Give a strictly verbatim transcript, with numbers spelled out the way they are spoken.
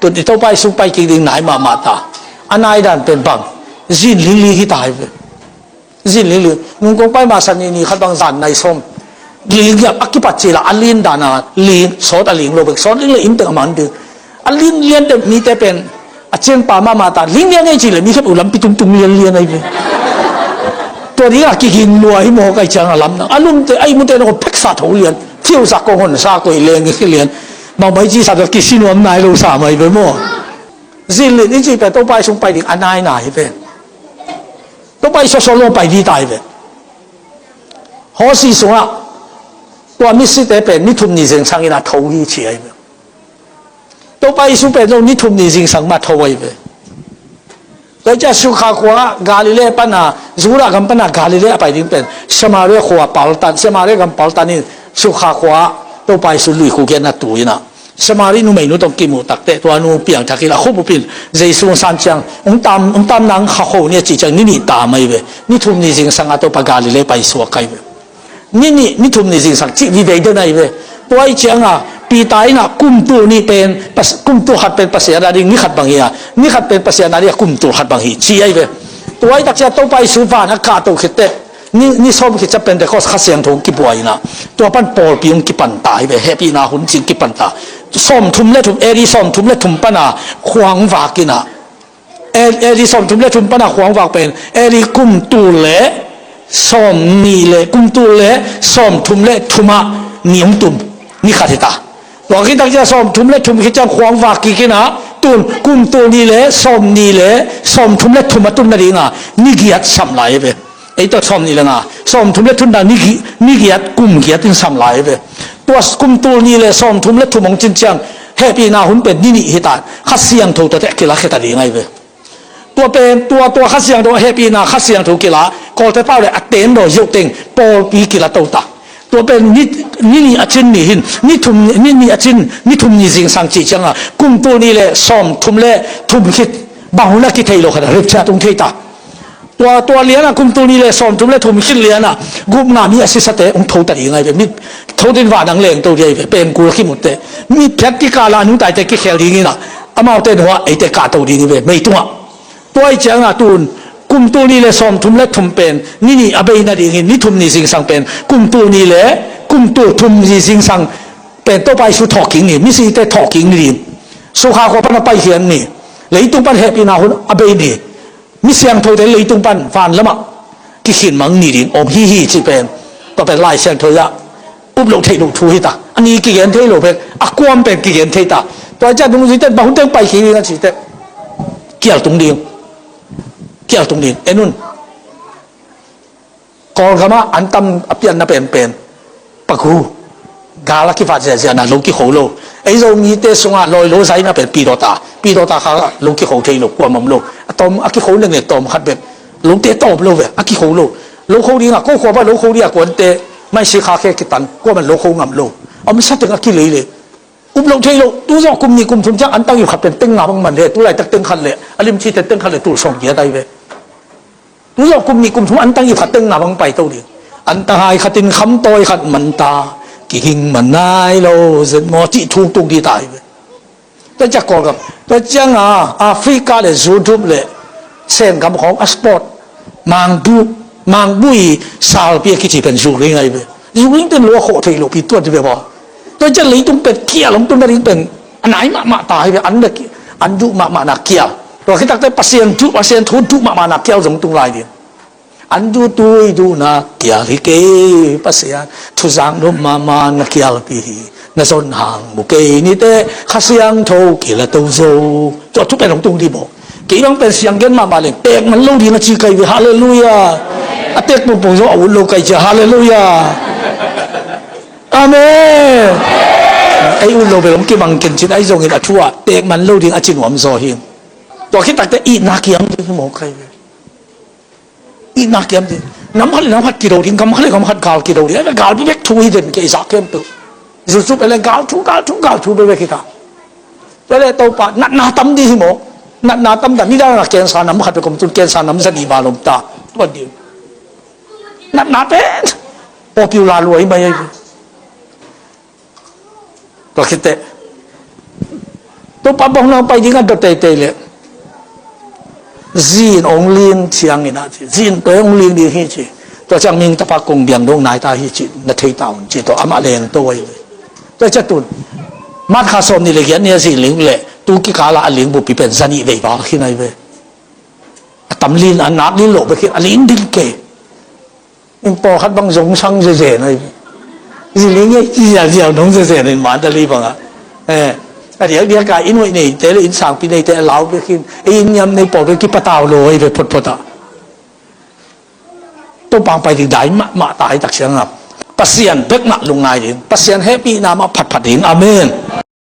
Tun i Topa Jesu pai kik ding nai mahmah ta. A nai dan pen bang, zin lingling hi ta hi ve. Zin lingling. Nung kong pai ma sa ni ni khat bang zan nai sawm. Ling lian a kipat cila a lin dan a ling, sawt a ling lo bek, sawt ling le in teng a man ding. A lin lian te mite pen a ciangpa mahmah ta, ling lian ei ci le mi khat uh lampi tungtung lian lian ei ve. Tua ding a kiging lua hi maw, kai ciang a lam nang. A lum te, a ihmu te na ko phek sa tho lian. Fiu sa kong hon sa ko i leng i lian. Bang bai ci sa te kisi nuam nai lo sa mai ve maw. Zin lin i ci pen Topa Jesu pai ding a nai nai hi ve. Topa Jesu solo pai di tai ve. Hawsi sungah tua misite pen ni thum ni zingsang in a tho hi ci ai ve. Topa Jesu pen zong ni thum ni zingsang mah tho ai ve. Tua ciah Sukha khua Galilee pana, Judah gam pana Galilee a pai ding pen Samaria khua paltan, Samaria gam paltan in Sukha khua Topa Jesu lui khu gen a tu in a Samari numeinu tawh kimuh takteh tua nu piangthak in a khum upin Jesu san ciang hong tam, hong tam nang kha kho ni a cih ciang ni nih ta mai ve. Ni thum ni zingsang a Topa Galilee pai suak kai ve. Ni nih, ni thum ni zingsang cih vivei den ai ve. Tua i ciang a Peter in a kum tul nih pen, kum tul khat pen Pasian a ding ni khat bang hi a, ni khat pen Pasian a ding a kum tul khat bang hi ci ai ve. Tua i tak ciang Topa Jesu van a kahto khitteh ni, ni sawm khit ciang Pentecost Kha Siangtho hong kibuai in a, tua pan pawlpi hong kipan ta hi ve, hehpihna hun cih hong kipan ta. Sawmthum le thum, A D sawmthum le thum pana khua hong vak in a, A D sawmthum le thum pana khua hong vak pen A D kum tul le sawmnih le, kum tul le sawmthum le thum ah ni hong tum, ni khat hi ta. Tua khit tak ciang sawmthum le thum khit ciang khua hong vak kik in a, tun kum tul nih le sawmnih le sawmthum le thum a tun nading a ni giat sam lai hi ve. Ei tawh sawmnih le nga, sawmthum le thum na ni gi-, ni giat, kum giat in sam lai hi ve. Tua kum tul nih le sawmthum le thum hong cin ciang hehpihna hun pen ni nih hi ta, Kha Siangtho tawh teh kilakhia ta ding ai ve. Tua pen, tua, tua Kha Siangtho, hehpihna Kha Siangtho kila, Kawlte pau le a ten dawi zioh teng pawlpi kila to ta. Tua pen ni, ni nih a cin ni hin, ni thum, ni nih a cin, ni thum ni zingsang cih ciang a, kum tul nih le sawmthum le thum khit, bang hun a kithei lo khat a, rapture tung thei ta. Tua, tua lian a kum tul nih le sawmthum le thum khit lian a, gupna mi a sisate hong tho ta ding ai ve. Mi tho din vanah leng to ding ai ve, pengkul a kimutte. Mi phiat kikal a nungtaite kikhel ding in a, amaute nuah eite kahto ding hi ve, mei tungah. Tua i ciang a tun, kum tul nih le sawmthum le thum pen, ni nih a bei nading in, ni thum ni zingsang pen, kum tul nih le, kum tul thum ni zingsang pen Topa Jesu thawhkik ni, misite thawhkik ni ding. Sukha khua pan a paikhiat ni, leitung pan hehpihna hun a bei ni, mi siangthote leitung pan van lamah kikhin mang ni ding om hi hi cih pen, tua pen Lai Siangtho ah up loh theih loh thu hi ta. A ni kigen thei lo pen, a kuam pen kigen thei ta. Tua ciah dungzuite bang hun teng pai kik ding a cih teh, kial tung ding. Kial tung ding. En un. Kawlgam ah an tam a pianna penpen pagu. Gal a kivat ziahziahna lo kikho lo. Ei Zomite sungah lawi lo zaina pen pidawta. Pidawta kha lo kikho thei lo, kuamah om lo. A tawm, a kikho neknek tawm khat bek. Lote tawm lo ve, a kikho lo. Lo kho dingah, ko khua bah lo kho dingah kuante, maisi kha khe kitan, kuamah lo kho ngam lo. A omsa teng a kilei le. Up lo thei lo, tu zawh kum nih kum thum ciang an tang ip khat pen teng nga bang man le, tu laitak teng khat le, a limci ten teng khat le, tul sawm giat ai ve. Tu zawh kum nih kum thum an tang ip khat teng nga bang pai to ding. An tang hai khat in kham tawi khat man ta, kiging man nai lo zet maw, cih thu tung ding ta hi ve. Tua ciang Kawlgam, tua ciang a Africa le Europe le Sengam khawng a sport, mangbu, mangbu i salpi a kici pen zukring ai ve. Zukring pen lo a khawh thei lo pi tuat hi ve maw. Tua ciang leitung pen kial hong tun na ding pen a nai mahmah ta hi ve, an le ki-, an duh mahmahna kial. Tua khit takteh Pasian duh, Pasian thu duh mahmahna kial zong tung lai ding. An duhtui duhna kial hi kei Pasian, thuzang duh mahmah na kialpi hi, na zon hang mu kei nite, Kha Siangtho kila to zo. Tua thu pen hong tung dih maw. Kei bang pen siang gen mahmah leng, pek man lo ding a ci kai ve, halleluiah. A pek pongpong zo a ut lo kai cia, halleluiah. Amen. Ei ut lo bel hong kimang kencin, ahi zongin a thu ah pek man lo ding a ci nuam zaw hi. Tua khit takteh itna kiam ding hi maw kai ve. Itna kiam ding. Nam khat le nam khat kido ding, gam khat le gam khat gal kido ding. Gal bek thu hi den kei zak khempeuh. Zuzup ele gal thu, gal thu, gal thu bek bek hi ta. Ele Topa, natna tam ding hi maw. Natna tam ta, nidang a cancer nam khat bek om tun, cancer nam za nih val om ta. Tua ding. Natna pen popular lua hi mai ahi. Tua khit teh Topa bang nang pai ding a dot teitei leh, zin ong ling ciangin ah ci, zin tawh ong ling ding hi ci. Tua ciang mihing Tapa kong biang dong nai ta hi ci, na thei ta un ci, tua amah leng to ahi ve. Tua ciang tun March kha sawm nih le giat ni a zin ling leh tu kikal ah a ling bupi pen zanih vei val khin ahi ve. A tam lin, a nak lin lo bek hi, a ling ding kei. In pawlkhat bang zong sang zezen ahi. Zin ling e, ziaziau nong zezen in man ta li bang a. Eh, a diakdiak a in hoih neite le in sangpi neite a lau bek in, ei in niam nei pawl bek kipatau lo ahi ve photphot ah. Topa pai ding dai mahmah ta hi tak ciang a, Pasian bek mah lungngai ding, Pasian hehpihna mah phatphat ding. Amen.